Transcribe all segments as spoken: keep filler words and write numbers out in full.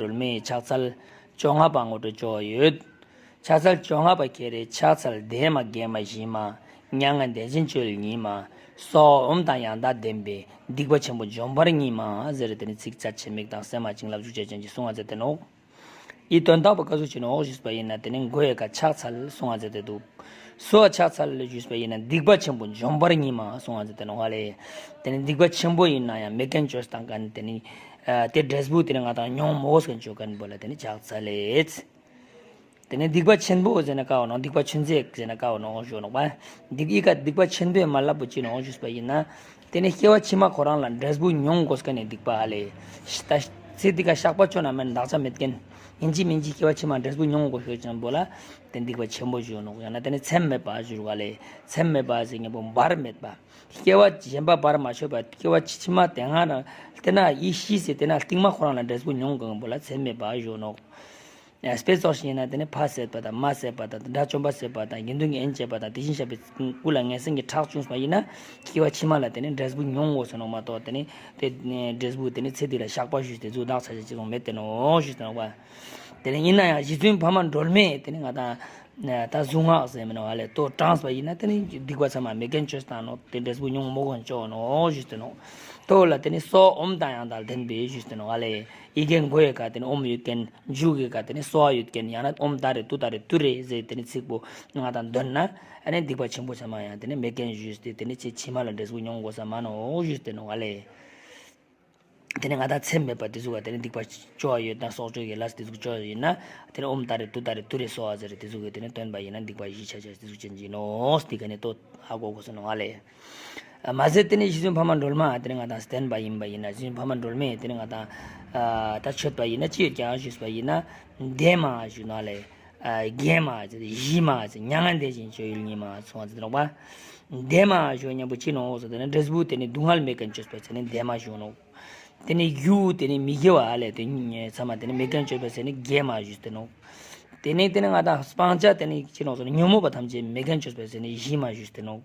སྒྲོལ་མའི་ཕྱག་འཚལ་བཅོ་ལྔ་པ་ངོ་སྤྲོད་བཅོ་ཡོད། ཕྱག་འཚལ་བཅོ་ལྔ་པ་ཁྱེད་རེ། ཕྱག་འཚལ་བདེ་མ་དགེ་མ་ཞི་མ། མྱ་ངན་འདས་ཞི་སྤྱོད་ཉིད་མ། སྭཱ་ཧཱ་ཨོཾ་དང་ཡང་དག་ལྡན་པའི། སྡིག་པ་ཆེན་པོ་འཇོམས་པར་ཉིད་མ་ཟེར་ཏེ་ནི་ཚིགས་བཅད་ཅིག་མིག་དང་སེམས་མ་བྱིན་རླབས་ཅོ་ཅེས་ཅན་གྱི་གསུང་བ་མཛད་དེ་ནོག། འི་དོན་དག་པོ་ཀ་ཟུག་ཅིག་ནོག་ཞུས་པ་ཡིན་ན་ཏེ་ནེ་མགོ་ཡི་ཀ་ཕྱག་འཚལ་གསུང་བ་མཛད་དེ་འདུག། སྭཱ་ཧཱ་ཕྱག་འཚལ་ཞུས་པ་ཡིན་ན་སྡིག་པ་ཆེན་པོ་འཇོམས་པར་ཉིད་མ་གསུང་བ་མཛད་དེ་ནོག་ལེ། ཏེ་ནེ་སྡིག་པ་ཆེན་པོ་ཡིན་ན་ཡང་མེད་ཁན་ཅོས་ཏང་ཁན་ཏེ་ནེ་ཨ་ཏེ་འབྲས་བུ་ཏེ་ནེ་ང་དང་མྱོང་མ་དགོས་ཁན་ཅོ་ཁན་བོ་ལ་ཏེ་ནེ་ཕྱག་འཚལ་ལེ། ཏེ་ནེ་སྡིག་པ་ཆེན་པོ་ཟེར་ན་ཀ་བོ་ནོག། སྡིག་པ་ཆུང་ཟད་ཟེར་ན་ཀ་བོ་ནོག་ཞུ་ནོག་པ། སྡིག་འི་ཀ་སྡིག་པ་ཆེན་པོའི་མ་ལབ་པོ་ཅི་ནོག་ཞུས་པ་ཡིན་ན། ཏེ་ནེ་སྐྱེ་བ་ཕྱི་མ་ཁོ་རང་ལ་འབྲས་བུ་མྱོང་དགོས་ཁན་ནི་སྡིག་པ་ཧ་ལེ། ད་ཚེ་འདི་ཀ་བཤགས་པ་ཅོ་ན་མེན་བདག་ཅག་མེད་ཁན། ཡིན་གཅིག་མིན་གཅིག་སྐྱེ་བ་ཕྱི་མ་འབྲས་བུ་མྱོང་དགོས་ཤེས་ཅན་བོ་ལ། ཏེ་སྡིག་པ་ཆེན་པོ་ཞུ་ནོག། ཡང་ན་ཏེ་ནེ་ཚེམས་མེད་པ་ཞུ་རུག་ཧ་ལེ། ཚེམས་མེད་པ་ཟེར་ཉམ་པོ་བར་མེད་པ། སྐྱེ་བ་གཞན་པ་བར་མ་ཆོད་པ་སྐྱེ་བ་ཕྱི་མ་ཏེ་ན་རང་ཏེ་ན་འི་ཤི་ཟེར་ཏེ་ན་སྟིང་མ་ཁོ་རང་ལ་འབྲས་བུ་མྱོང་དགོས་ཁན་བོ་ལ་ཚེམས་མེད་པ་ཞུ་ནོག། དཔེ་ཚོགས་ཤིག་ཡིན་ན་ཏེ་ནེ་ཕ་བསད་པ་དང་མ་བསད་པ་དང་དགྲ་བཅོམ་པ་བསད་པ་དང་དགེ་འདུན་གྱི་དབྱེན་བྱས་པ་དང་དེ་བཞིན་གཤེགས་པའི་སྐུ་ལ་ངན་སེམས་ཀྱི་ཁྲག་བྱུང་བ་ཡིན་ན་སྐྱེ་བ་ཕྱི་མ་ལ་ཏེ་ནེ་འབྲས་བུ་མྱོང་དགོས་ཟེར་ནོག་མ་གཏོགས་ཏེ་ནེ་ཏེ་འབྲས་བུ་ཏེ་ནེ་ཚེ་འདི་ལ་བཤགས་པ་ཞུས་ཏེ་གཟུགས་བདག་ཅག་ཅི་ཙོགས་མེད་དེ་ནོག་ཞུས་ཏེ་ནོག་པ། ཏེ་ནེ་ཡིན་ན་ཡང་རྗེ་བཙུན་འཕགས་མ་སྒྲོལ་མས་ཏེ་ནེ་ང་དང་ད་གཟུངས་སྔགས་ཟེར་མི་ནོག་ཧ་ལེ་ཏོ་དྲངས་པ་ཡིན་ན་ཏེ་ནེ་སྡིག་པ་ཚང་མ་མེད་ཁན་ཅོས་ཏང་ནོག། ཏེ་འབྲས་བུ་མྱོང་མ་དགོས་ཅོ་ནོག་ཞུས་ཏེ་ནོག། ཏོ་ལ་ཏེ་ནེ་སྭཱ་ཧཱ་ཨོཾ་དང་ཡང་དག་ལྡན་པའི་ཞུས་ཏེ་ནོག་ཧ་ལེ། ཡི་གེ་མགོ་ཡི་ཀ་ཏེ་ནེ་ཨོཾ་ཡོད་ཁན། མཇུག་གི་ཀ་ཏེ་ནེ་སྭཱ་ཧཱ་ཡོད་ཁན། ཡང་ན་ཨོཾ་ཏཱ་རེ་ཏུཏྟཱ་རེ་ཏུ་རེ་ཟེར་ཏེ་ནེ་ཚིག་པོ་ང་དང་འདོན་ན་ཨ་ནི་སྡིག་པ་ཆེན་པོ་ཚང་མ་ཡང་ཏེ་ནེ་མེད་ཁན་ཞུས་ཏེ་ཏེ་ནེ་ཚེ་ཕྱི་མ་ལ་འབྲས་བུ་མྱོང་དགོས་ས་མ་ནོག་ཞུས་ཏེ་ནོག་ཧ་ལེ། ཏེ་ནེ་ང་དང་ཚེམས་མེད་པ་ཏེ་ཟུག་ག་ཏེ་ནེ་སྡིག་པ་ཅོ་ཡོད་ན་སྲོག་གཅོད་ཀྱི་ལས་ཏེ་ཟུག་ཅོ་ཡོད་ན་ཏེ་ནེ་ཨོཾ་ཏཱ་རེ་ཏུཏྟཱ་རེ་ཏུ་རེ་སྭཱ་ཧཱ་ཟེར་ཏེ་ཟུག་གི་ཏེ་ནེ་འདོན་པ་ཡིན་ན་སྡིག་པ་ཞི་ཆ་ཆ་ཏེ་ཟུག་ཅན་ཅིག་ནོག། སྟི་ཀ་ནེ་ཏོ་ཧ་གོ་དགོས་ས་ནོག་ཧ་ལེ། མ་ཟད་ཏེ་ནེ་རྗེ་བཙུན་འཕགས་མ་སྒྲོལ་མ་ཏེ་ནེ་ང་དང་བསྟེན་པ་ཡིན་པ་ཡིན་ན་རྗེ་བཙུན་འཕགས་མ་སྒྲོལ་མས་ཏེ་ནེ་ང་དང་ཨ་ད་མཆོད་པ་ཡིན་ན་ཅི་ཡོད་ཀྱང་ཞུས་པ་ཡིན་ན་བདེ་མ་ཞུ་ནོག་ལེ། ཨ་དགེ་མ་ཞི་མ་མྱ་ངན་འདས་ཞི་སྤྱོད་ཡུལ་ཉིད་མ་གསུང་བ་མཛད་དེ་ནོག་པ། བདེ་མ་ཞུ་ཉམ་པོ་ཅི་ནོག་ཟེར་ཏེ་ན་འབྲས་བུ་ཏེ་ནེ་སྡུག་བསྔལ་མེད་ཁན་ཅོས་པ་ཟེར་ན་བདེ་མ་ཞུ་ནོག། ཏེ་ནེ་རྒྱུ་ཏེ་ནེ་མི་དགེ་བ་ཨ་ལེ་ཏེ་ཚང་མ་ཏེ་ནེ་མེད་ཁན་ཅོས་པ་ཟེར་ན་དགེ་མ་ཞུས་ཏེ་ནོག། ཏེ་ནེ་ཏེ་ནེ་ང་དང་སྤང་བྱ་ཏེ་ནེ་ཅི་ནོག་ཟེར་ན་ཉོན་མོངས་པ་ཐམས་ཅད་མེད་ཁན་ཅོས་པ་ཟེར་ན་ཞི་མ་ཞུས་ཏེ་ནོག།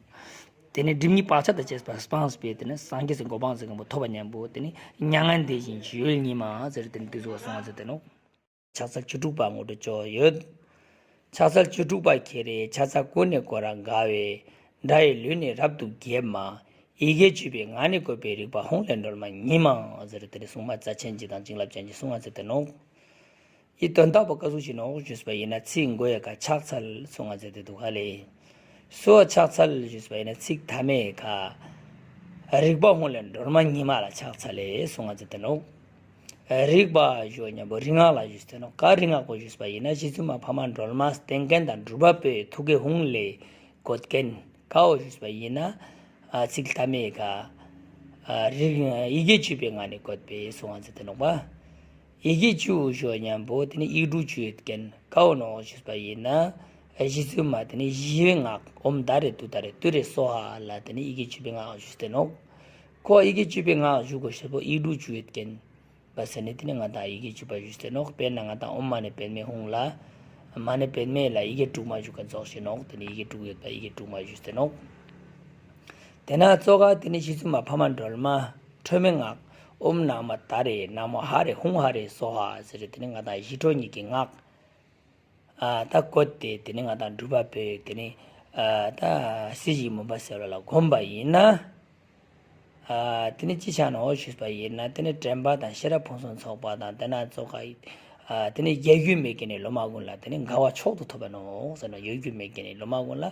ཏེ་ནེ་སྒྲིབ་གཉིས་བག་ཆགས་དང་བཅས་པ་སྤངས་པས་ཏེ་ནེ་སངས་རྒྱས་སི་གོ་འཕང་ཟེར་ཁན་བོ་ཐོབ་པ་ཉམ་པོ་ཏེ་ནེ་མྱ་ངན་འདས་ཞི་སྤྱོད་ཡུལ་ཉིད་མ་ཟེར་ཏེ་ནེ་ཏེ་ཟུག་གསུང་བ་མཛད་དེ་ནོག། ཕྱག་འཚལ་བཅུ་དྲུག་པ་ངོ་སྤྲོད་ཅོ་ཡོད། ཕྱག་འཚལ་བཅུ་དྲུག་པ་ཁྱེད་རེ། ཕྱག་འཚལ་ཀུན་ནས་བསྐོར་རབ་དགའ་བའི། དགྲ་ཡི་ལུས་ནི་རབ་ཏུ་འགེམས་མ། ཡི་གེ་བཅུ་པའི་ངག་ནི་བཀོད་པའི། རིག་པ་ཧཱུྃ་ལས་སྒྲོལ་མ་ཉིད་མ་ཟེར་ཏེ་ནེ་གསུངས་པ་རྩ་ཆེན་ཅིག་དང་བྱིན་རླབས་ཅན་གྱི་གསུང་བ་མཛད་དེ་ནོག། འི་དོན་དག་པོ་ཀ་ཟུག་ཅིག་ནོག་ཞུས་པ་ཡིན་ན་ཚིག་མགོ་ཡི་ཀ་ཕྱག་འཚལ་གསུང་བ་མཛད་དེ་འདུག་ཧ་ལེ། སྭཱ་ཧཱ་ཕྱག་འཚལ་ཞུས་པ་ཡིན་ན་ཚིག་ཐ་མའི་ཀ་རིག་པ་ཧཱུྃ་ལས་སྒྲོལ་མ་ཉིད་མ་ལ་ཕྱག་འཚལ་ལེ་གསུང་བ་མཛད་དེ་ནོག། རིག་པ་ཞུ་ཉམ་པོ་རིག་སྔགས་ལ་ཞུས་ཏེ་ནོག། ཀ་རིག་སྔགས་པོ་ཞུས་པ་ཡིན་ན་རྗེ་བཙུན་མ་འཕགས་མ་སྒྲོལ་མ་བསྟེན་ཁན་དང་སྒྲུབ་པ་པོའི་ཐུགས་ཀའི་ཧཱུྃ་ལས་བཀོད་ཁན་ཀ་བོ་ཞུས་པ་ཡིན་ན་ཨ་ཚིག་ཐ་མའི་ཀ་ཨ་རིག་ཡི་གེ་བཅུ་པའི་ངག་ནི་བཀོད་པའི་གསུང་བ་མཛད་དེ་ནོག་པ། ཡི་གེ་བཅུ་ཞུ་ཉམ་པོ་ཏེ་ནེ་ཡིག་འབྲུ་བཅུ་ཡོད་ཁན་ཀ་བོ་ནོག་ཞུས་པ་ཡིན་ན་རྗེ་བཙུན་མ་ཏེ་ནེ་ཞི་བའི་སྔགས་ཨོཾ་ཏཱ་རེ་ཏུཏྟཱ་རེ་ཏུ་རེ་སྭཱ་ཧཱ་ལ་ཏེ་ནེ་ཡི་གེ་བཅུ་པའི་སྔགས་ཞུས་ཏེ་ནོག། ཁོ་ཡི་གེ་བཅུ་པའི་སྔགས་ཞུ་དགོས་ཤེས་པོ་ཡིག་འབྲུ་བཅུ་ཡོད་ཁན་པ་ཟེར་ནེ་ཏེ་ནེ་ང་དང་ཡི་གེ་བཅུ་པ་ཞུས་ཏེ་ནོག། དཔེར་ན་ང་དང་ཨོཾ་མ་ཎི་པདྨེ་ཧཱུྃ་ལ་མ་ཎི་པདྨེ་ལ་ཡི་གེ་དྲུག་མ་ཞུ་ཁན་ཙོགས་ཤིག་ནོག། ཏེ་ནེ་ཡི་གེ་དྲུག་ཡོད་པ་ཡི་གེ་དྲུག་མ་ཞུས་ཏེ་ནོག། ཏེ་ནེ་ཙོགས་ཀ་ཏེ་ནེ་རྗེ་བཙུན་མ་འཕགས་མ་སྒྲོལ་མ་ཁྲོས་མའི་སྔགས་ཨོཾ་ན་མོ་ཏཱ་རེ་ན་མོ་ཧ་རེ་ཧཱུྃ་ཧ་རེ་སྭཱ་ཧཱ་ཟེར་ཏེ་ནེ་ང་དང་ཞི་ཁྲོ་གཉིས་ཀྱི་སྔགས་ཨ་ད་བཀོད་དེ་ཏེ་ནེ་ང་དང་སྒྲུབ་པ་པོའི་ཏེ་ནེ་ཨ་ད་སྲིད་ཞིའི་མུན་པ་སེལ་བ་ལ་བསྒོམ་པ་ཡིན་ན་ཨ་ཏེ་ནེ་ཅི་ཆ་ནོག་ཞུས་པ་ཡིན་ན་ཏེ་ནེ་དྲན་པ་དང་ཤེས་རབ་ཕུན་སུམ་ཚོགས་པ་དང་ཏེ་ནེ་ཙོགས་ཀ་ཨ་ཏེ་ནེ་གཡོ་སྒྱུ་མེད་ཁན་ནི་སློབ་མ་ཀུན་ལ་ཏེ་ནེ་དགའ་བ་མཆོག་ཏུ་ཐོབ་པ་ནོག་ཟེར་ན་གཡོ་སྒྱུ་མེད་ཁན་ནི་སློབ་མ་ཀུན་ལ་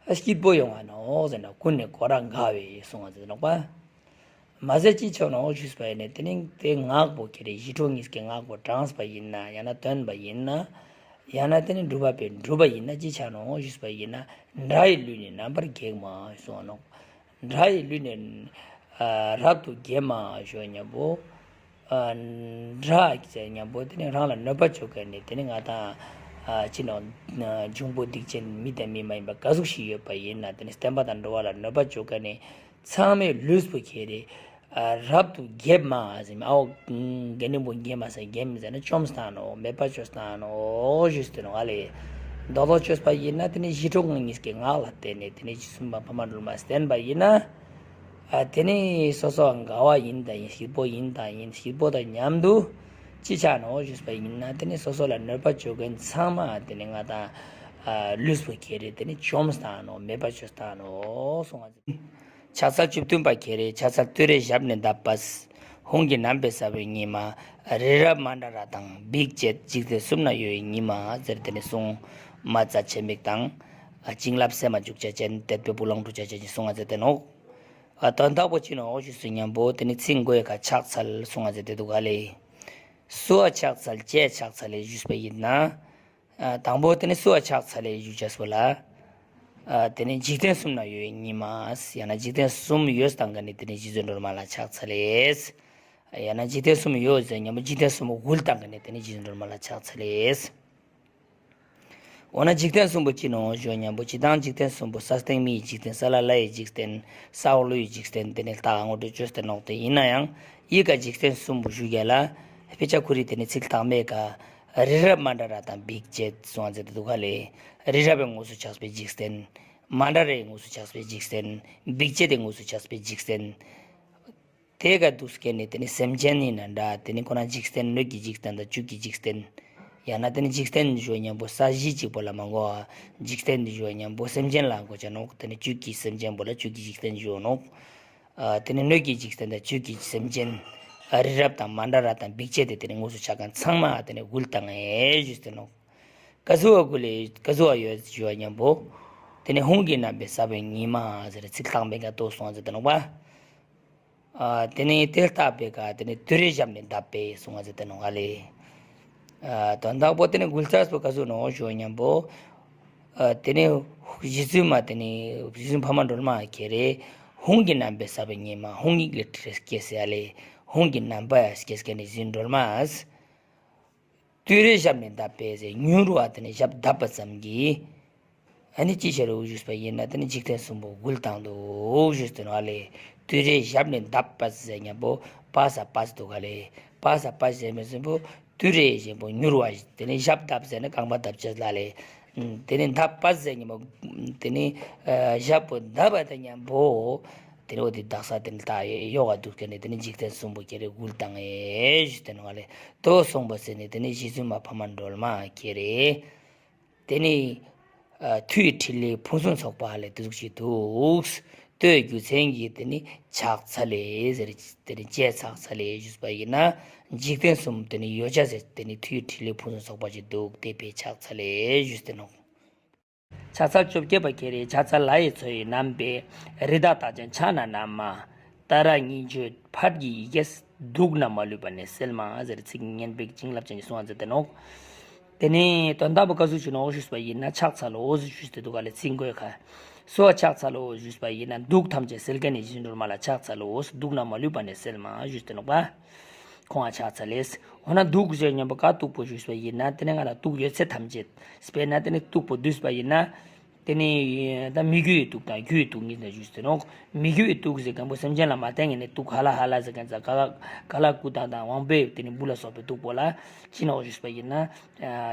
ཨ་སྐྱིད་པོ་ཡོང་བ་ནོག་ཟེར་ན་ཀུན་ནས་བསྐོར་རབ་དགའ་བའི་གསུང་བ་མཛད་དེ་ནོག་པ། མ་ཟད་ཅི་ཆ་ནོག་ཞུས་པ་ཡིན་ན་ཏེ་ནེ་ཏེ་སྔགས་པོ་ཁྱེད་རེ་ཞི་ཁྲོ་གཉིས་ཀྱི་སྔགས་པོ་བགྲངས་པ་ཡིན་ན་ཡང་ན་བཏོན་པ་ཡིན་ན་ཡང་ན་ཏེ་ནེ་སྒྲུབ་པ་པོས་སྒྲུབ་པ་ཡིན་ན་ཅི་ཆ་ནོག་ཞུས་པ་ཡིན་ན་དགྲ་ཡི་ལུས་ནི་རྣམ་པར་འགེམས་མ་གསུང་བ་ནོག། དགྲ་ཡི་ལུས་ནི་ཨ་རབ་ཏུ་འགེམས་མ་ཞུ་ཉམ་པོ་ཨ་དགྲ་ཟེར་ཉམ་པོ་ཏེ་ནེ་རང་ལ་གནོད་པ་ཅོ་ཁན་ནི་ཏེ་ནེ་ང་དང་ཨ་ཅི་ནོག་འབྱུང་པོ་སྡིག་ཅན་མི་དང་མི་མ་ཡིན་པ་ག་ཟུག་ཞིག་ཡོད་པ་ཡིན་ན་ཏེ་ནེ་བསྟན་པ་དང་འགྲོ་བ་ལ་གནོད་པ་ཅོ་ཁན་ནི་ཚང་མའི་ལུས་པོ་ཁྱེར་ཏེ་ཨ་རབ་ཏུ་འགེམས་མ་ཟེར་མི་ཨའོ་ག་ནི་བོ་འགེམས་མ་ཟེར་འགེམས་ཟེར་ན་བཅོམ་སྟན་ནོག་མེད་པ་ཅོ་སྟན་ནོག་ཞུས་ཏེ་ནོག་ཨ་ལེ། མདོར་བསྡུས་ཅོས་པ་ཡིན་ན་ཏེ་ནེ་ཞི་ཁྲོ་གཉིས་ཀྱི་སྔགས་ལ་བརྟེན་ནས་ཏེ་ནེ་རྗེ་བཙུན་མ་འཕགས་མ་སྒྲོལ་མ་བསྟེན་པ་ཡིན་ན་ཨ་ཏེ་ནེ་སོ་སོ་དགའ་བ་ཡིན་དང་ཡིན་སྐྱིད་པོ་ཡིན་དང་ཡིན་སྐྱིད་པོ་དང་མཉམ་དུ་ ཅི་ཆ་ནོག་ཞུས་པ་ཡིན་ན་དེ་ནི་སོ་སོ་ལ་གནོད་པ་བཅོ་མཁན་ཚང་མ་དེ་ནི་ང་དང་ལུས་པོ་ཁྱེར་རེ་དེ་ནི་བཅོམ་བཏང་ནོག་མེད་པ་བཅོས་བཏང་ནོག་གསུངས་པ་མཛད། ཕྱག་འཚལ་བཅུ་བདུན་པ་ཁྱེར་རེ། ཕྱག་འཚལ་ཏུ་རེའི་ཞབས་ནི་བརྡབས་པས། ཧཱུྃ་གི་རྣམ་པའི་ས་བོན་ཉིད་མ། རི་རབ་མནྡ་ར་དང་འབིགས་བྱེད། འཇིག་རྟེན་གསུམ་ན་གཡོ་བའི་ཉི་མ་ཟེར་དེ་ནི་གསུངས་མ་རྩ་ཆེན་མིག་དང་བྱིན་རླབས་སེམས་མ་འཇུག་བྱ་ཅན་དད་པའི་སྤུ་ལོང་འཁྲུག་བྱ་ཅན་གྱི་གསུང་ང་མཛད་དེ་ནོག། ཨ་དོན་དག་པོ་ཅི་ནོག་ཞུས་སུ་མཉམ་པོ་དེ་ནི་ཚིག་མགོའི་ཁ་ཕྱག་འཚལ་གསུང་ང་མཛད་དེ་འདུག་ག་ལེ། སུའ་ཕྱག་འཚལ་ཅིའ་ཕྱག་འཚལ་ལེ་ཞུས་པ་ཡིན་ན། ཨ་དང་པོ་དེ་ནི་སུའ་ཕྱག་འཚལ་ལེ་ཞུ་ཅེས་པོ་ལ། ཨ་དེ་ནི་འཇིག་རྟེན་གསུམ་ན་གཡོ་བའི་ཉི་མ། ཡང་ན་འཇིག་རྟེན་གསུམ་གཡོ་བཏང་མཁན་ནི་དེ་ནི་རྗེ་བཙུན་སྒྲོལ་མ་ལ་ཕྱག་འཚལ་ལེ། ཡང་ན་འཇིག་རྟེན་གསུམ་གཡོ་ཟེར་མཉམ་པོ་འཇིག་རྟེན་གསུམ་འགུལ་བཏང་མཁན་ནི་དེ་ནི་རྗེ་བཙུན་སྒྲོལ་མ་ལ་ཕྱག་འཚལ་ལེ། འོ་ན་འཇིག་རྟེན་གསུམ་པོ་ཅི་ནོག་ཞུ་མཉམ་པོ་སྤྱིར་བཏང་འཇིག་རྟེན་གསུམ་པོ་ས་སྟེང་མིའི་འཇིག་རྟེན། ས་བླ་ལྷའི་འཇིག་རྟེན། ས་འོག་ཀླུའི་འཇིག་རྟེན། དེ་ནི་ལྟ་ངོ་སྤྲོད་བཅོས་ཏེ་ནོག་སྟེ་ཡིན་ན་ཡང་ཡི་ག་འཇིག་རྟེན་གསུམ་པོ་ཞུ་རྒྱ་ལ་དཔེ་ཆ་ཁོ་རའི་དེ་ནི་ཚིག་ལྷག་མའི་ཀ་རི་རབ་མནྡ་ར་དང་འབིགས་བྱེད་གསུང་ང་མཛད་དེ་འདུག་ག་ལེ། རི་རབ་པའི་དངོས་སུ་ཆགས་པའི་འཇིག་རྟེན། མནྡ་རའི་དངོས་སུ་ཆགས་པའི་འཇིག་རྟེན། འབིགས་བྱེད་དེ་དངོས་སུ་ཆགས་པའི་འཇིག་རྟེན། དེ་ག་འདུག་སྐྱེ་ནི་དེ་ནི་སེམས་ཅན་ཡིན་ན་འདྲ། དེ་ནི་ཁོ་ན་འཇིག་རྟེན་སྣོད་ཀྱི་འཇིག་རྟེན་དང་བཅུད་ཀྱི་འཇིག་རྟེན། ཡང་ན་དེ་ནི་འཇིག་རྟེན་ཞུ་མཉམ་པོ་ས་གཞི་གཅིག་པོ་ལ་མ་གོ་བ། འཇིག་རྟེན་ཞུ་མཉམ་པོ་སེམས་ཅན་ལ་གོ་ཆ་ནོག། དེ་ནི་བཅུད་ཀྱི་སེམས་ཅན་པོ་ལ་བཅུད་ཀྱི་འཇིག་རྟེན་ཞུ་ནོག། ཨ་དེ་ནི་སྣོད་ཀྱི་འཇིག་རྟེན་དང་བཅུད་ཀྱི་སེམས་ཅན། ཨ་རི་རབ་དང་མནྡ་ར་དང་འབིགས་བྱེད་དེ་དེ་ནི་དངོས་སུ་ཆགས་མཁན་ཚང་མ་དེ་ནི་འགུལ་བཏང་ངེ་ཞུས་ཏེ་ནོག། ག་ཟུག་ག་འགུལ་ལེ་ག་ཟུག་ག་ཡོད་ཞུ་མཉམ་པོ། དེ་ནི་ཧཱུྃ་གི་རྣམ་པའི་ས་བོན་ཉིད་མ་ཟེར་ཚིག་ལྷག་མའི་ཀ་ཏོ་གསུང་ང་མཛད་དེ་ནོག་པ། ཨ་དེ་ནི་དེ་ལྟ་བུའི་ཀ་དེ་ནི་ཏུ་རེའི་ཞབས་ནི་བརྡབས་པས་གསུང་ང་མཛད་དེ་ནོག་ག་ལེ། ཨ་དོན་དག་པོ་དེ་ནི་འགུལ་ཚར་སོ་ག་ཟུག་ནོག་ཞུ་མཉམ་པོ། ཨ་དེ་ནི་རྗེ་བཙུན་མ་དེ་ནི་རྗེ་བཙུན་འཕགས་མ་སྒྲོལ་མ་ཁྱེར་རེ། ཧཱུྃ་གི་རྣམ་པའི་ས་བོན་ཉིད་མ། ཧཱུྃ་ཡིག་ལས་སྐྱེས་སྐྱེས་སེ་ཡ་ལེ། ཧཱུྃ་གི་རྣམ་པ་སྐྱེས་སྐྱེས་ནི་རྗེ་བཙུན་སྒྲོལ་མ། ཏུ་རེའི་ཞབས་ནི་བརྡབས་པས་ཟེར་མྱུར་བ་དེ་ནི་ཞབས་བརྡབས་པ་ཙམ་གྱིས། ཨ་ནི་ཅི་ཕྱིར་རོ་ཞུས་པ་ཡིན་ན་དེ་ནི་འཇིག་རྟེན་གསུམ་པོ་འགུལ་བཏང་འདུག་ཞུས་ཏེ་ནོག་ལེ། ཏུ་རེའི་ཞབས་ནི་བརྡབས་པས་ཟེར་མཉམ་པོ་པ་ས་པ་ས་འདུག་ག་ལེ། པ་ས་པ་ས་ཟེར་མི་གསུམ་པོ་ཏུ་རེ་ཞེས་པོ་མྱུར་བ་དེ་ནི་ཞབས་བརྡབས་ཟེར་ན་རྐང་པ་བརྡབ་ཅེས་ལ་ལེ། དེ་ནི་བརྡབས་པས་ཟེར་མཉམ་པོ་དེ་ནི་ཞབས་པོ་བརྡབས་པ་དང་མཉམ་པོ། དེ་ནི་འོ་དེ་དག་ས་དེ་ནི་ད་ཡོག་ག་འདུག་ཀྱང་ནི་དེ་ནི་འཇིག་རྟེན་གསུམ་པོ་ཁྱེར་རེ་འགུལ་བཏང་ངེ་ཞུས་ཏེ་ནོག་ལེ། ཏོ་གསུངས་པ་ཟེར་ནི་དེ་ནི་རྗེ་བཙུན་མ་འཕགས་མ་སྒྲོལ་མ་ཁྱེར་རེ། དེ་ནི་ཨ་མཐུའི་ཕྲིན་ལས་ཕུན་སུམ་ཚོགས་པ་ལས་དེ་ཟུག་ཅིག་འདུག། ལྟོའི་རྒྱུ་མཚན་གྱིས་དེ་ནི་ཕྱག་འཚལ་ལེ་ཟེར། དེ་ནི་ཅིའ་ཕྱག་འཚལ་ལེ་ཞུས་པ་ཡིན་ན། འཇིག་རྟེན་གསུམ་དེ་ནི་ཡོ་བྱད་ཟེར་དེ་ནི་མཐུའི་ཕྲིན་ལས་ཕུན་སུམ་ཚོགས་པ་ཅིག་འདུག། དེ་ཕི་ཕྱག་འཚལ་ལེ་ཞུས་ཏེ་ནོག། ཕྱག་འཚལ་བཅོ་བརྒྱད་པ་ཁྱེར་རེ། ཕྱག་འཚལ་ལྷ་ཡི་མཚོ་ཡི་རྣམ་པའི་རི་དྭགས་རྟགས་ཅན་ཕྱག་ན་བསྣམས་མ། ཏཱ་ར་གཉིས་བརྗོད་ཕཊ་ཀྱི་ཡི་གེས་དུག་རྣམས་མ་ལུས་པ་ནི་སེལ་མ་ཟེར་ཚིག་སྙན་པའི་བྱིན་རླབས་ཅན་གྱི་གསུང་བ་མཛད་དེ་ནོག། དེ་ནི་དོན་དག་པོ་ག་ཟུག་ཞུ་ནོག་ཞུས་པ་ཡིན་ན་ཕྱག་འཚལ་ལོ་ཞུས་ཏེ་འདུག་ག་ལེ། ཚིག་མགོའི་ཁ། སུའ་ཕྱག་འཚལ་ལོ་ཞུས་པ་ཡིན་ན་དུག་ཐམས་ཅད་སེལ་མཁན་ནི་རྗེ་བཙུན་སྒྲོལ་མ་ལ་ཕྱག་འཚལ་ལོ། དུག་རྣམས་མ་ལུས་པ་ནི་སེལ་མ་ཞུས་ཏེ་ནོག་པ། ཁོང་ང་ཕྱག་འཚལ་ལེ། འོ་ན་དུག་ཟེར་མཉམ་པོ་ག་དུག་པོ་ཞུས་པ་ཡིན་ན་དེ་ནི་ང་ལ་དུག་ཡོད་ཚད་ཐམས་ཅད། དཔེར་ན་དེ་ནི་དུག་པོ་བསྡུས་པ་ཡིན་ན། དེ་ནི་ད་མི་རྒྱུ་བའི་དུག་དང་རྒྱུ་བའི་དུག་གཉིས་ལ་ཞུས་ཏེ་ནོག། མི་རྒྱུ་བའི་དུག་ཟེར་མཁན་པོ་སེམས་ཅན་ལ་མ་བརྟེན་མཁན་ནི་དུག་ཧ་ལ་ཧ་ལ་ཟེར་མཁན་ཙ་ག་ལ་ག་ལ་ཀུ་དང་དང་དབང་པོའི་དེ་ནི་འབུ་ལ་སོགས་པའི་དུག་པོ་ལ་ཅི་ནོག་ཞུས་པ་ཡིན་ན།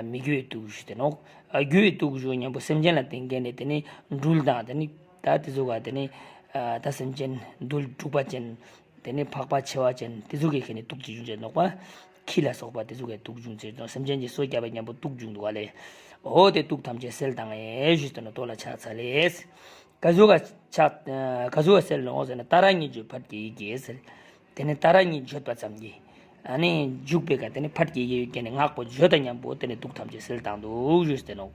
མི་རྒྱུ་བའི་དུག་ཞུས་ཏེ་ནོག། རྒྱུ་བའི་དུག་ཞུ་མཉམ་པོ་སེམས་ཅན་ལ་བརྟེན་མཁན་ནི་དེ་ནི་སྦྲུལ་དང་དེ་ནི་ད་དེ་ཟུག་ག་དེ་ནི་ད་སེམས་ཅན་རྡུལ་དྲུག་པ་ཅན། དེ་ནི་ཕག་པ་མཆེ་བ་ཅན་དེ་ཟུག་གི་ཁེ་ནི་དུག་ཅིག་བྱུང་ཅེས་ནོག་པ། ཁྱི་ལ་སོགས་པ་དེ་ཟུག་གི་དུག་བྱུང་ཅེས་ནོག། སེམས་ཅན་གྱི་སོ་བརྒྱབ་པ་མཉམ་པོ་དུག་བྱུང་འདུག་ག་ལེ། འོ་དེ་དུག་ཐམས་ཅད་སེལ་བཏང་ངེ་ཞུས་ཏེ་ནོག། ཏོ་ལ་ཕྱག་འཚལ་ལེ། ག་ཟུག་ག་ཕྱག་ག་ཟུག་ག་སེལ་ནོག་ཟེར་ན་ཏཱ་ར་གཉིས་བརྗོད་ཕཊ་ཀྱི་ཡི་གེས་ཟེར། དེ་ནི་ཏཱ་ར་གཉིས་བརྗོད་པ་ཙམ་གྱིས། ཨ་ནི་འཇུག་པའི་ཀ་དེ་ནི་ཕཊ་ཀྱི་ཡི་གེ་ནི་སྔགས་པོ་བརྗོད་དང་མཉམ་པོ་དེ་ནི་དུག་ཐམས་ཅད་སེལ་བཏང་འདུག་ཞུས་ཏེ་ནོག།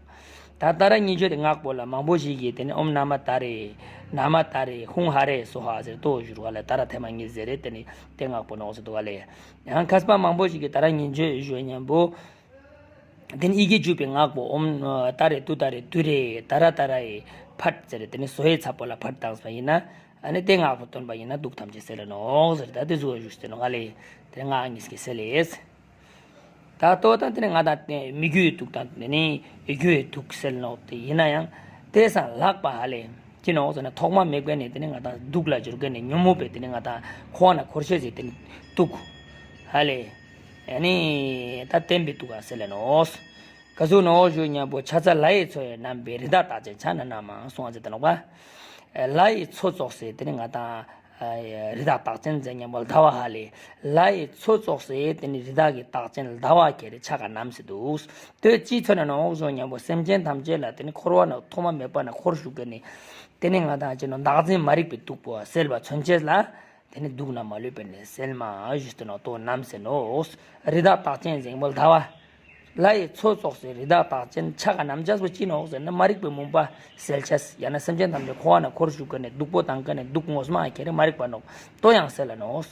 ད་ཏཱ་ར་གཉིས་བརྗོད་དེ་སྔགས་པོ་ལ་མང་པོ་ཞིག་གིས་དེ་ནི་ཨོཾ་ན་མ་ཏཱ་རེ། ན་མ་ཏཱ་རེ། ཧཱུྃ་ཧ་རེ་སྭཱ་ཧཱ་ཟེར་ཏོ་ཞུ་རུ་བ་ལ་ཏཱ་ར་ཐེངས་མ་གཉིས་ཟེར་རེ་དེ་ནི་དེ་སྔགས་པོ་ནོག་ཟེར་འདུག་ག་ལེ། ཡང་མཁས་པ་མང་པོ་ཞིག་གིས་ཏཱ་ར་གཉིས་བརྗོད་ཞུ་མཉམ་པོ། དེ་ནི་ཡི་གེ་འཇུག་པའི་སྔགས་པོ་ཨོཾ་ཏཱ་རེ་ཏུཏྟཱ་རེ་ཏུ་རེ་ཏཱ་ར་ཏཱ་ར་ཡེ་ཕཊ་ཟེར་རེ་དེ་ནི་སྭཱ་ཧཱའི་ཚབ་པོ་ལ་ཕཊ་བཏང་པ་ཡིན་ན། ཨ་ནི་དེ་སྔགས་པོ་བཏོན་པ་ཡིན་ན་དུག་ཐམས་ཅད་སེལ་ལ་ནོག་ཟེར་ད་དེ་ཟུག་ཞུས་ཏེ་ནོག་ག་ལེ། དེ་སྔགས་གཉིས་ཀྱིས་སེལ་ལེ། ད་ལྟོ་དང་དེ་ནི་ང་དང་མི་རྒྱུ་བའི་དུག་དང་དེ་ནི་རྒྱུ་བའི་དུག་སེལ་ནོག་དེ་ཡིན་ན་ཡང་དེ་སང་ལྷག་པ་ཧ་ལེ། ཅི་ནོག་ཟེར་ན་ཐོག་མ་མེད་མཁན་ནི་དེ་ནི་ང་དང་དུག་ལ་གྱུར་མཁན་ནི་ཉོན་མོངས་པའི་དེ་ནི་ང་དང་ཁོག་ན་འཁོར་ཤེས་ཟེར་དེ་ནི་དུག་ཧ་ལེ། ཨ་ནི་ད་བརྟན་པའི་དུག་ག་སེལ་ལ་ནོག། ག་ཟུག་ནོག་ཞུ་མཉམ་པོ་ཕྱག་འཚལ་ལྷ་ཡི་མཚོ་ཡི་རྣམ་པའི་རི་དྭགས་རྟགས་ཅན་ཕྱག་ན་བསྣམས་མ་གསུང་བ་མཛད་དེ་ནོག་པ། ལྷ་ཡི་མཚོ་ཙོགས་སེ་དེ་ནི་ང་དང་ རི་དྭགས་རྟགས་ཅན་ཟེར་ཉམ་པོ་ཟླ་བ་ཧ་ལེ། ལྷ་ཡི་མཚོ་ཙོགས་སེ་དེ་ནི་རི་དྭགས་ཀྱི་རྟགས་ཅན་ཟླ་བ་ཁྱེར་ཆ་ག་ནམ་སེ་འདུག་དེ་ཅི་མཚོན་ན་ནོག་ཞུ་ཉམ་པོ་སེམས་ཅན་ཐམས་ཅད་ལ་དེ་ནི་འཁོར་བ་ན་ཐོག་མ་མེད་པ་ན་འཁོར་ཞུགས་ཀྱི་ནི་དེ་ནི་ང་དང་ཅི་ནོག་བདག་འཛིན་མ་རིག་པའི་སྟུག་པོ་སེལ་བ་མཚོན་ཅེས་ལ། དེ་ནི་སྡུག་བསྔལ་མ་ལུས་པའི་ནི་སེལ་མ་ཞུས་ཏེ་ནོག་ཏོ་ནམ་སེ་ནོག་རི་དྭགས་རྟགས་ཅན་ཟེར་ཉམ་པོ་ཟླ་བ། ལྷ་ཡི་མཚོ་ཙོགས་སེ་རི་དྭགས་རྟགས་ཅན་ཆ་ག་ནམ་ཅེས་པོ་ཅི་ནོག་ཟེར་ན་མ་རིག་པའི་མུན་པ་སེལ་ཅེས། ཡང་ན་སེམས་ཅན་ཐམས་ཅད་འཁོར་བ་ན་འཁོར་ཞུགས་ཀྱི་ནི་སྡུག་པོ་དང་ཀ་ནི་སྡུག་ངོ་མ་ཁྱེར་མ་རིག་པ་ནོག་ཏོ་ཡང་སེལ་ལ་ནོག་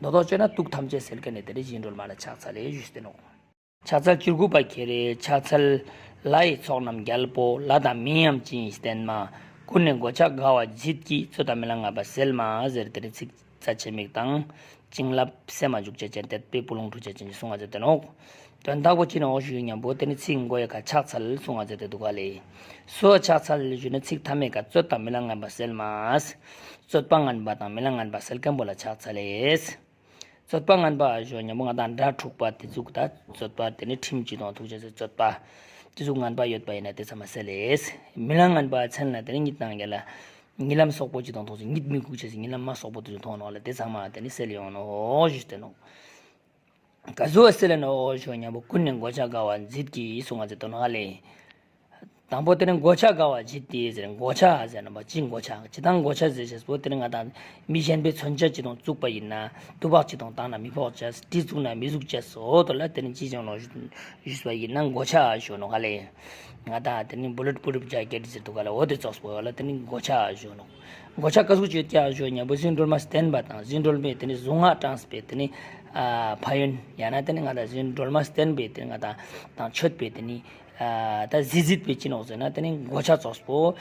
མདོར་ཐོག་བཅོས་ན་སྡུག་ཐམས་ཅད་སེལ་མཁན་ནི་དེ་རིང་བཞིན་སྒྲོལ་མ་ལ་ཕྱག་འཚལ་ལེ་ཞུས་ཏེ་ནོག་ཕྱག་འཚལ་བཅུ་དགུ་པ་ཁྱེར་རེ། ཕྱག་འཚལ་ལྷ་ཡི་ཚོགས་རྣམས་རྒྱལ་པོ། ལྷ་དང་མིའམ་ཅི་ཡིས་བསྟེན་མ། ཀུན་ནས་གོ་ཆ་དགའ་བ་བརྗིད་ཀྱིས། རྩོད་དང་རྨི་ལམ་ངན་པ་སེལ་མ་ཟེར་དེ་རིང་ཚིག་རྩ་ཆེ་མིག་དང་བྱིན་རླབས་སེམས་མ་འཇུག་ཅེས་ཅན་དད་པའི་སྤུ་ལོང་འཁྲུ་ཅེས་ཅན་གྱི་གསུང་ང་མཛད་དེ་ནོག་དོན་དག་པོ་ཅི་ནོག་ཞུ་ཉམ་པོ་དེ་ནི་ཚིག་མགོ་ཡ་ཀ་ཕྱག་འཚལ་གསུང་ང་མཛད་དེ་འདུག་ག་ལེ། སུ་ལ་ཕྱག་འཚལ་ཞུ་ན་ཚིག་ཐ་མའི་ཀ་རྩོད་དང་རྨི་ལམ་ངན་པ་སེལ་མ། རྩོད་པ་ངན་པ་དང་རྨི་ལམ་ངན་པ་སེལ་མཁན་པོ་ལ་ཕྱག་འཚལ་ལེ། རྩོད་པ་ངན་པ་ཞུ་ཉམ་པོ་ང་དང་དགྲ་འཁྲུག་པ་དེ་ཟུག་ད་རྩོད་པ་དེ་ནི་ཁྲིམས་ཅི་དང་ཐུག་ཅེས་སི་རྩོད་པ་དེ་ཟུག་ངན་པ་ཡོད་པ་ཡིན་ན་དེ་ཚང་མ་སེལ་ལེ། རྨི་ལམ་ངན་པ་མཚོན་ན་དེ་ནི་གཉིད་དང་འགལ་ལ་རྨི་ལམ་སོག་པོ་ཅི་དང་ཐུག་ཅེས་གཉིད་མི་ཁུག་ཅེས་སི་རྨི་ལམ་མ་སོག་པོ་དེ་ཟུག་མཐོང་ནོག་ལ་དེ་ཚང་མ་དེ་ནི་སེལ་ཡོང་ནོག་ཞུས་ཏེ་ནོག་ག་ཟུག་སེལ་ལེ་ནོག་ཞུ་ཉམ་པོ་ཀུན་ནས་གོ་ཆ་དགའ་བ་བརྗིད་ཀྱིས་གསུང་ང་མཛད་དེ་ནོག་ལེ། དང་པོ་དེ་ནི་གོ་ཆ་དགའ་བ་བརྗིད་དེ་ཟེར། གོ་ཆ་ཟེར་ན་པ་ཅི་གོ་ཆ་ཅི་དང་གོ་ཆ་ཟེར་ཅེས་པོ་དེ་ནི་ང་དང་མི་གཞན་པའི་མཚོན་ཆ་ཅི་དང་བཙུགས་པ་ཡིན་ན་ཏུ་པག་ཅི་དང་བཏང་ན་མི་ཕོག་ཅེས་གྲི་བཙུགས་ན་མི་ཟུག་ཅེས་འོ་དོ་ལ་དེ་ནི་ཅི་ཅང་ནོག་ཞུས་པ་ཡིན་ན་གོ་ཆ་ཞུ་ནོག་ལེ། ང་དང་དེ་ནི་བུ་ལེཊ་པུ་རུཕ་ཇེ་ཀེཊ་ཟེར་འདུག་ག་ལེ། འོ་དེ་ཙོགས་པོ་ལ་དེ་ནི་གོ་ཆ་ཞུ་ནོག་གོ་ཆ་ག་ཟུག་ཅིག་ཡོད་ཀྱག་ཞུ་ཉམ་པོ་བཞིན་སྒྲོལ་མ་བསྟེན་པ་དང་བཞིན་སྒྲོལ་མའི་དེ་ནི་གཟུངས་སྔགས་བགྲངས་པའི་དེ་ནི་ཨ་ཕན་ཡོན་ཡང་ན་དེ་ནི་ང་དང་བཞིན་སྒྲོལ་མ་བསྟེན་པའི་དེ་ནི་ང་དང་དང་མཆོད་པའི་དེ་ནི་ཨ་ད་གཟི་བརྗིད་པའི་ཅི་ནོག་ཟེར་ན་དེ་ནི་གོ་ཆ་ཙོགས་པོ་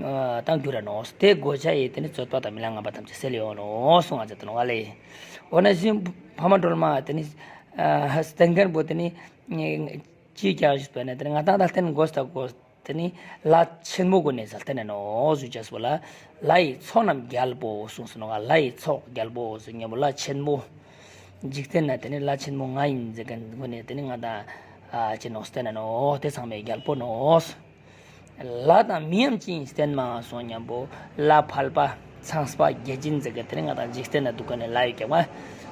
ཨ་དང་འགྱུར་ར་ནོག་དེ་གོ་ཆ་ཡི་དེ་ནི་རྩོད་པ་དང་རྨི་ལམ་ངན་པ་ཐམས་ཅད་སེལ་ཡོང་ནོག་གསུང་ང་མཛད་དེ་ནོག་ལེ། འོ་ན་བཞིན་ཕ་མ་སྒྲོལ་མ་དེ་ནི་ཨ་བསྟེན་མཁན་པོ་དེ་ནི་ཅི་ཡོད་ཀྱག་ཞུས་པ་ན་དེ་ནི་ང་དང་ད་བསྟེན་དགོས་ད་དགོས། དེ་ནི་ལྷ་ཆེན་མོ་གུན་ནི་ཟེར་བསྟེན་ནོག་ཞུ་ཅེས་པོ་ལ་ལྷ་ཡི་ཚོགས་རྣམས་རྒྱལ་པོ་གསུངས་སོ་ནོག་ལྷ་ཡི་ཚོགས་རྒྱལ་པོ་ཞུ་ཉམ་པོ་ལྷ་ཆེན་མོ། འཇིག་རྟེན་ན་དེ་ནི་ལྷ་ཆེན་མོ་ང་ཡིན་ཟེར་མཁན་གུན་ནི་དེ་ནི་ང་དང་ཨ་ཅི་ནོག་བསྟེན་ནོག་དེ་ཚང་མའི་རྒྱལ་པོ་ནོག་ལྷ་དང་མིའམ་ཅི་ཡིས་བསྟེན་མ་གསུངས་ཉམ་པོ་ལྷ་ཕལ་པ་ཚངས་པ་བརྒྱ་བྱིན་ཟེར་མཁན་དེ་ནི་ང་དང་འཇིག་རྟེན་ན་འདུག་མཁན་ནི་ལྷ་ཡོད་ཀྱག་པ།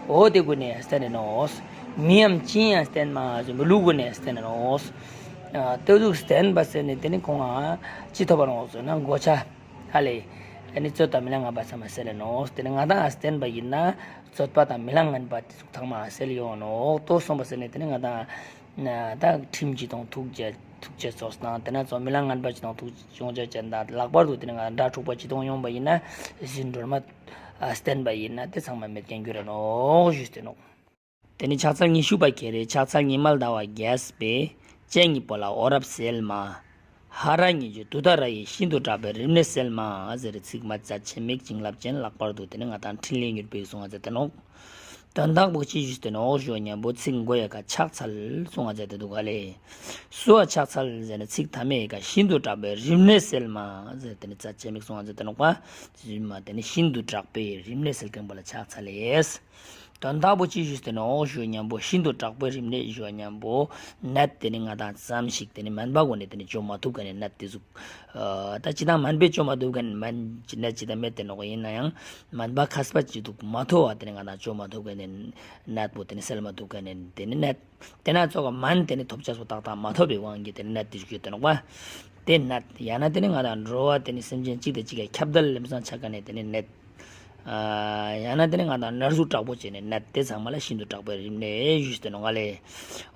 འོ་དེ་གུན་ནི་བསྟེན་ནོག་མིའམ་ཅི་ཡིས་བསྟེན་མ་ཟེར་ཀླུ་གུན་ནི་བསྟེན་ནོག་ཨ་དེ་ཟུག་བསྟེན་པ་ཟེར་ནི་དེ་ནི་ཁོང་ང་ཅི་ཐོབ་པ་ནོག་ཟེར་ན་གོ་ཆ་ཧ་ལེ། ཨ་ནི་རྩོད་དང་རྨི་ལམ་ངན་པ་ཚང་མ་སེལ་ལེ་ནོག་དེ་ནི་ང་དང་ཨ་བསྟེན་པ་ཡིན་ན་རྩོད་པ་དང་རྨི་ལམ་ངན་པ་དེ་ཟུག་ཚང་མ་སེལ་ཡོང་ནོག་ཏོ་གསུངས་པ་ཟེར་ནི་དེ་ནི་ང་དང་ད་ཁྲིམས་ཅི་དང་ཐུག་ཅེས་ཐུག་ཅེས་ཙོགས་དང་དེ་ན་ཙོགས་རྨི་ལམ་ངན་པ་ཅི་དང་ཐུག་ཡོང་ཅེས་ཅན་དང་ལྷག་པར་དུ་དེ་ནི་ང་དང་དགྲ་འཁྲུག་པ་ཅི་དང་ཡོང་པ་ཡིན་ན་བཞིན་སྒྲོལ་མ་ཨ་བསྟེན་པ་ཡིན་ན་དེ་ཚང་མ་མེད་མཁན་འགྱུར་ར་ནོག་ཞུས་ཏེ་ནོག་དེ་ནི་ཕྱག་འཚལ་ཉི་ཤུ་པ་ཁྱེར་རེ། ཕྱག་འཚལ་ཉི་མ་ཟླ་བ་རྒྱས་པའི། སྤྱན་གཉིས་པོ་ལ་འོད་རབ་གསལ་མ། ཧ་ར་གཉིས་བརྗོད་ཏུཏྟཱ་ར་ཡིས། ཤིན་ཏུ་དྲག་པོའི་རིམས་ནད་སེལ་མ། ཟེར་ཚིག་མ་རྩ་ཆེ་མིག་བྱིན་རླབས་ཅན་ལྷག་པར་དུ་དེ་ནི་ང་དང་འཕྲིན་ལས་མྱུར་བའི་གསུང་ང་མཛད་དེ་ནོག་དོན་དག་པོ་ཅི་ཞུས་ཏེ་ནོག་ཞུ་ཉམ་པོ་ཚིག་མགོ་ཡ་ཀ་ཕྱག་འཚལ་གསུང་ང་མཛད་དེ་འདུག་ག་ལེ། སུ་ལ་ཕྱག་འཚལ་ཟེར་ན་ཚིག་ཐ་མའི་ཀ་ཤིན་ཏུ་དྲག་པོའི་རིམས་ནད་སེལ་མ་ཟེར་དེ་ནི་རྩ་ཆེ་མིག་གསུང་ང་མཛད་དེ་ནོག་པ། ཞུས་མ་དེ་ནི་ཤིན་ཏུ་དྲག་པོའི་རིམས་ནད་སེལ་མཁན་པོ་ལ་ཕྱག་འཚལ་ལེ། དོན་དག་པོ་ཅི་ཞུས་ཏེ་ནོག་ཞུ་ཉམ་པོ་ཤིན་ཏུ་དྲག་པོའི་རིམས་ནད་ཞུ་ཉམ་པོ་ནད་དེ་ནི་ང་དང་ཙམ་ཞིག་དེ་ནི་སྨན་པ་གུན་ནི་དེ་ནི་བཅོ་མ་ཐུབ་མཁན་ནི་ནད་དེ་ཟུག་ཨ་ད་ཅི་དང་སྨན་པས་བཅོ་མ་ཐུབ་མཁན་ནི་སྨན་ཅི་ནད་ཅི་དང་མེད་དེ་ནོག་ཡིན་ན་ཡང་སྨན་པ་མཁས་པ་ཅི་འདུག་མ་ཐོབ་པ་དེ་ནི་ང་དང་བཅོ་མ་ཐུབ་མཁན་ནི་ནད་པོ་དེ་ནི་སེལ་མ་ཐུབ་མཁན་ནི་དེ་ནི་ནད། དེ་ན་ཙོགས་སྨན་དེ་ནི་ཐོབ་ཅེས་པོ་ཏག་ཏག་མ་ཐོབ་པའི་དབང་གིས་དེ་ནི་ནད་དེ་ཞུགས་ཡོད་དེ་ནོག་པ། དེ་ནད་ཡང་ན་དེ་ནི་ང་དང་འགྲོ་བ་དེ་ནི་སེམས་ཅན་གཅིག་དང་གཅིག་གི་ཁྱབ་བརྡལ་ལམ་སང་ཆ་མཁན་ནི་དེ་ནི་ནད། ཨ་ཡང་ན་དེ་ནི་ང་དང་ན་ཟུག་དྲག་པོ་བྱས་ནི་ནད་དེ་ཚང་མ་ལ་ཤིན་ཏུ་དྲག་པོའི་རིམས་ནད་ཞུས་ཏེ་ནོག་ལེ།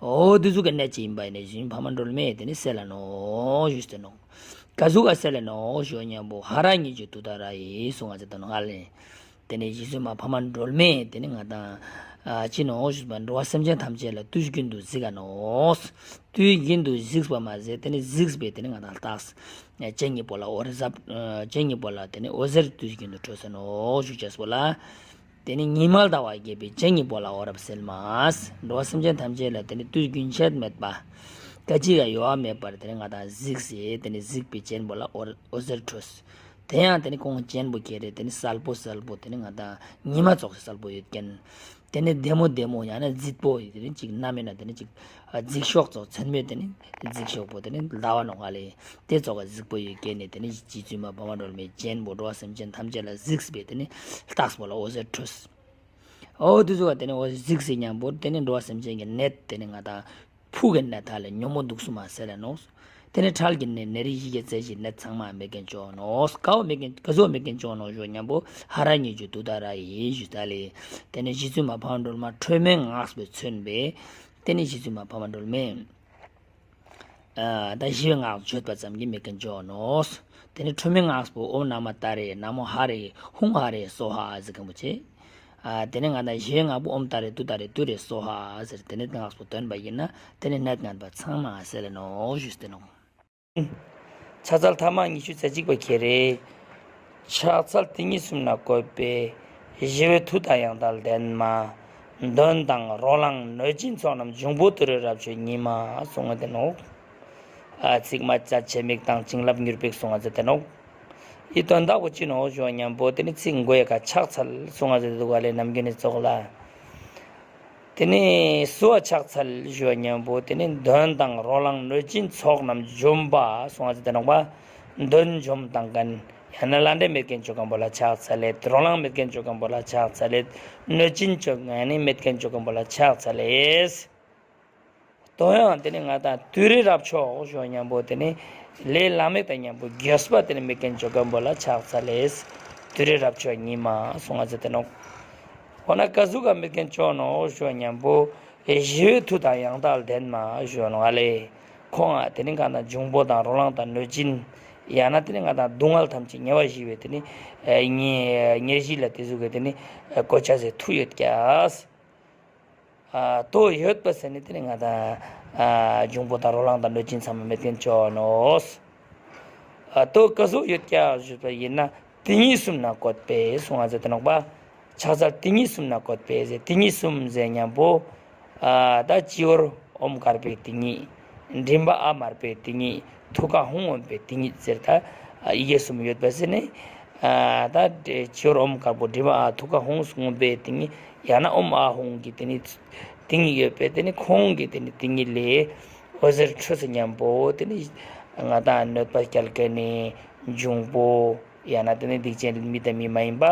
འོ་དེ་ཟུག་གི་ནད་ཅིག་ཡིན་པ་ཡིན་ནི་ཞུས་ཕ་མ་སྒྲོལ་མས་དེ་ནི་སེལ་ལ་ནོག་ཞུས་ཏེ་ནོག་ག་ཟུག་ག་སེལ་ལ་ནོག་ཞུ་ཉམ་པོ་ཧ་ར་གཉིས་བརྗོད་ཏུཏྟཱ་ར་ཡིས་གསུང་ང་མཛད་དེ་ནོག་ལེ། དེ་ནས་རྗེས་སུ་མ་ཕ་མ་སྒྲོལ་མས་དེ་ནི་ང་དང་ཨ་ཅི་ནོག་ཞུས་པ་འགྲོ་བ་སེམས་ཅན་ཐམས་ཅད་ལ་དུས་རྒྱུན་དུ་གཟིགས་ག་ནོག་དུས་རྒྱུན་དུ་གཟིགས་པ་མ་ཟད་དེ་ནི་གཟིགས་པས་དེ་ནི་ང་དང་ལྟས། སྤྱན་གཉིས་པོ་ལ་འོད་ཟབ་ཨ་སྤྱན་གཉིས་པོ་ལ་དེ་ནི་འོད་ཟེར་དུས་རྒྱུན་དུ་འཕྲོས་སེ་ནོག་ཞུ་ཅེས་པོ་ལ། དེ་ནི་ཉི་མ་ཟླ་བ་རྒྱས་པའི་སྤྱན་གཉིས་པོ་ལ་འོད་རབ་གསལ་མ། འགྲོ་བ་སེམས་ཅན་ཐམས་ཅད་ལ་དེ་ནི་དུས་རྒྱུན་ཆད་མེད་པ། སྐད་ཅིག་ཡང་གཡོ་བ་མེད་པར་དེ་ནི་ང་དང་གཟིགས་སེ་དེ་ནི་གཟིགས་པའི་སྤྱན་པོ་ལ་འོད་འོད་ཟེར་འཕྲོས། དེ་ཡང་དེ་ནི་ཁོང་སྤྱན་པོ་ཁྱེར་རེ་དེ་ནི་གསལ་པོ་གསལ་པོ་དེ་ནི་ང་དང་ཉི་མ་ཙོགས་སེ་གསལ་པོ་ཡོད་མཁན། ཏེ་ནེ་ལྡེ་མོ་ལྡེ་མོ་ཡང་ན་རྫིག་པོ་ཏེ་ནེ་ཅིག་ནམ་ཡང་ན་ཏེ་ནེ་ཅིག་རྫིག་ཤོས་ཙོགས་མཚན་མོའི་ཏེ་ནེ་རྫིག་ཤོས་པོ་ཏེ་ནེ་ཟླ་བ་ནོག་ལེ། ཏེ་ཙོགས་རྫིག་པོ་ཡོད་ཀྱག་ནེ་ཏེ་ནེ་རྗེ་བཙུན་མ་འཕགས་མ་སྒྲོལ་མའི་སྤྱན་པོ་འགྲོ་བ་སེམས་ཅན་ཐམས་ཅད་ལ་གཟིགས་པའི་ཏེ་ནེ་རྟགས་པོ་ལ་འོད་ཟེར་འཕྲོས། འོ་ཏེ་ཙོགས་ཏེ་ནེ་འོད་ཟེར་གཟིགས་སེ་ཉམ་པོ་ཏེ་ནེ་འགྲོ་བ་སེམས་ཅན་གྱི་ནད་ཏེ་ནེ་ང་དང་ཕུག་གི་ནད་ལ་ཉོན་མོངས་དུག་གསུམ་མ་སེལ་ལ་ནོག། ཏེ་ནེ་ཁྲག་གི་ནད་ནད་རིགས་བཞི་གི་རྩད་གཞི་ནད་ཚང་མ་མེད་མཁན་ཅོ་ནོག། ཀ་བོ་མེད་མཁན་ཀ་ཟུག་མེད་མཁན་ཅོ་ནོག་ཞུ་ཉམ་པོ་ཧ་ར་གཉིས་བརྗོད་དུས་ད་ར་ཡིན་ཞུས་ད་ལེ། ཏེ་ནེ་རྗེ་བཙུན་མ་འཕགས་མ་སྒྲོལ་མ་ཁྲོས་མའི་སྔགས་པོས་མཚོན་པའི་ཏེ་ནེ་རྗེ་བཙུན་མ་འཕགས་མ་སྒྲོལ་མས་ཨ་ད་ཞི་བའི་སྔགས་བརྗོད་པ་ཙམ་གྱིས་མེད་མཁན་ཅོ་ནོག། ཏེ་ནེ་ཁྲོས་མའི་སྔགས་པོ་ཨོཾ་ན་མ་ཏཱ་རེ་ན་མོ་ཧ་རེ་ཧཱུྃ་ཧ་རེ་སྭཱ་ཧཱ་ཟེར་མཁན་པོ་ཅིག། ཨ་ཏེ་ནེ་ང་དང་ཞི་བའི་སྔགས་པོ་ཨོཾ་ཏཱ་རེ་ཏུཏྟཱ་རེ་ཏུ་རེ་སྭཱ་ཧཱ་ཟེར་ཏེ་ནེ་སྔགས་པོ་བཏོན་པ་ཡིན་ན་ཏེ་ནེ་ནད་ངན་པ་ཚང་མ་སེལ་ལ་ནོག་ཞུས་ཏེ་ནོག། ཕྱག་འཚལ་ཐ་མ་ཉི་ཤུ་རྩ་གཅིག་པ་ཁྱེར་རེ། ཕྱག་འཚལ་དེ་ཉིད་གསུམ་ན་བཀོད་པའི། ཞི་བའི་མཐུ་དང་ཡང་དག་ལྡན་མ། གདོན་དང་རོ་ལངས་གནོད་སྦྱིན་ཚོགས་རྣམས་འབྱུང་པོ་དུད་འགྲོའི་རབ་མཆོག་ཉིད་མ་གསུངས་ཏེ་ནོག། ཨ་ཚིག་མ་ཅད་ཆེ་མིག་དང་བྱིན་རླབས་མྱུར་བའི་གསུང་ང་ཟེར་ཏེ་ནོག། འི་དོན་དག་པོ་ཅི་ནོག་ཞུ་ཉམ་པོ་ཏེ་ནེ་ཚིག་མགོའི་ཀ་ཕྱག་འཚལ་གསུང་ང་ཟེར་ཏེ་དུག་ག་ལེ་ནམ་རྒྱུན་ནི་ཙོགས་ལ། ཏེ་ནེ་སུ་བ་ཕྱག་འཚལ་ཞུ་ཉམ་པོ་ཏེ་ནེ་གདོན་དང་རོ་ལངས་གནོད་སྦྱིན་ཚོགས་རྣམས་འཇོམས་པ་གསུང་ང་ཟེར་ཏེ་ནོག་པ། གདོན་འཇོམས་བཏང་མཁན་ཡང་ན་ལྷ་འདྲེ་མེད་མཁན་ཅོ་མཁན་པོ་ལ་ཕྱག་འཚལ་ལེ། རོ་ལངས་མེད་མཁན་ཅོ་མཁན་པོ་ལ་ཕྱག་འཚལ་ལེ། གནོད་སྦྱིན་ཅོ་མཁན་ནི་མེད་མཁན་ཅོ་མཁན་པོ་ལ་ཕྱག་འཚལ་ལེ། དོ་ཡང་ཏེ་ནེ་ང་དང་དུད་འགྲོའི་རབ་མཆོག་ཞུ་ཉམ་པོ་ཏེ་ནེ་ལས་བླ་མེད་དང་ཉམ་པོ་འགྱོད་པ་ཏེ་ནེ་མེད་མཁན་ཅོ་མཁན་པོ་ལ་ཕྱག་འཚལ་ལེ། དུད་འགྲོའི་རབ་མཆོག་ཉིད་མ་གསུང་ང་ཟེར་ཏེ་ནོག། འོ་ན་ཀ་ཟུག་ག་མེད་མཁན་ཅོ་ནོག་ཞུ་ཉམ་པོ་ཞི་བའི་མཐུ་དང་ཡང་དག་ལྡན་མ་ཞུ་ནོག་ཨ་ལེ། ཁོང་ང་ཏེ་ནེ་ང་དང་འབྱུང་པོ་དང་རོ་ལངས་དང་གནོད་སྦྱིན་ཡང་ན་ཏེ་ནེ་ང་དང་སྡུག་བསྔལ་ཐམས་ཅད་ཉེ་བར་ཞི་བའི་ཏེ་ནེ་ཉེ་ཉེར་ཞི་ལ་ཏེ་ཟུག་གི་ཏེ་ནེ་གོ་ཆ་ཟེར་མཐུ་ཡོད་ཀྱག། ཨ་དོ་ཡོད་པ་ཟེར་ནེ་ཏེ་ནེ་ང་དང་ཨ་འབྱུང་པོ་དང་རོ་ལངས་དང་གནོད་སྦྱིན་ཚང་མ་མེད་མཁན་ཅོ་ནོག། ཨ་དོ་ཀ་ཟུག་ཡོད་ཀྱག་ཞུས་པ་ཡིན་ན་དེ་ཉིད་གསུམ་ན་བཀོད་པའི་གསུང་ང་ཟེར་ཏེ་ནོག་པ། ཕྱག་འཚལ་དེ་ཉིད་གསུམ་ན་བཀོད་པའི་ཟེར་དེ་ཉིད་གསུམ་ཟེར་ཉམ་པོ་ཨ་ད་སྤྱི་བོར་ཨོཾ་དཀར་པོའི་དེ་ཉིད། མགྲིན་པ་ཨཱཿདམར་པོའི་དེ་ཉིད། ཐུགས་ཀ་ཧཱུྃ་འོད་པའི་དེ་ཉིད་ཟེར་ད་ཡི་གེ་གསུམ་ཡོད་པ་ཟེར་ནེ། ཨ་ད་སྤྱི་བོར་ཨོཾ་དཀར་པོ་མགྲིན་པ་ཨཱཿ་ཐུགས་ཀ་ཧཱུྃ་འོད་པའི་དེ་ཉིད་ཡང་ན་ཨོཾ་ཨཱཿཧཱུྃ་གི་དེ་ཉིད་དེ་ཉིད་ཡོད་པའི་ཏེ་ནེ་ཁོང་གི་ཏེ་ནེ་དེ་ཉིད་ལས་འོད་ཟེར་འཕྲོས་སེ་ཉམ་པོ་ཏེ་ནེ་ང་དང་གནོད་པ་སྐྱལ་མཁན་ནི་འབྱུང་པོ་ཡང་ན་ཏེ་ནེ་སྡིག་ཅན་མི་དང་མི་མ་ཡིན་པ་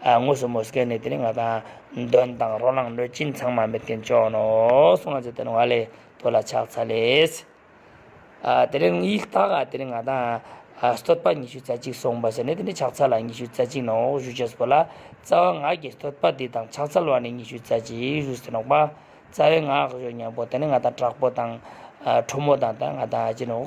ཨ་དངོས་སུ་མོས་མཁན་ནི་ཏེ་ནེ་ང་དང་གདོན་དང་རོ་ལངས་གནོད་སྦྱིན་ཚང་མ་མེད་མཁན་ཅོ་ནོག་གསུང་ང་ཟེར་ཏེ་ནོག་ཨ་ལེ། དོ་ལ་ཕྱག་འཚལ་ལེ། ཨ་དེ་རིང་ངི་ལྟག་ག་དེ་རིང་ང་དང་ཨ་བསྟོད་པ་ཉི་ཤུ་རྩ་གཅིག་སོང་བ་ཟེར་ནེ་དེ་ནེ་ཕྱག་འཚལ་ལ་ཉི་ཤུ་རྩ་གཅིག་ནོག་ཞུ་ཅེས་པོ་ལ་རྩ་བ་སྔགས་ཀྱི་བསྟོད་པ་འདི་དང་ཕྱག་འཚལ་བ་ནི་ཉི་ཤུ་རྩ་གཅིག་ཞུས་ཏེ་ནོག་པ། རྩ་བའི་སྔགས་ཞུ་ཉམ་པོ་དེ་ནེ་ང་དང་དྲག་པོ་དང་ཨ་ཁྲོ་མོ་དང་ད་ང་དང་ཨ་ཅི་ནོག་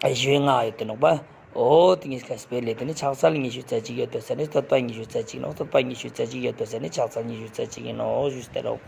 ཞི་བའི་སྔགས་ཡོད་དེ་ནོག་པ། འོ་དེ་ཉིས་ཀ་སྤེལ་ལེ་དེ་ནེ་ཕྱག་འཚལ་ཉི་ཤུ་རྩ་གཅིག་ཡོད་པ་ཟེར་ནེ་བསྟོད་པ་ཉི་ཤུ་རྩ་གཅིག་ནོག། བསྟོད་པ་ཉི་ཤུ་རྩ་གཅིག་ཡོད་པ་ཟེར་ནེ་ཕྱག་འཚལ་ཉི་ཤུ་རྩ་གཅིག་ཡིན་ནོག་ཞུས་ཏེ་ནོག།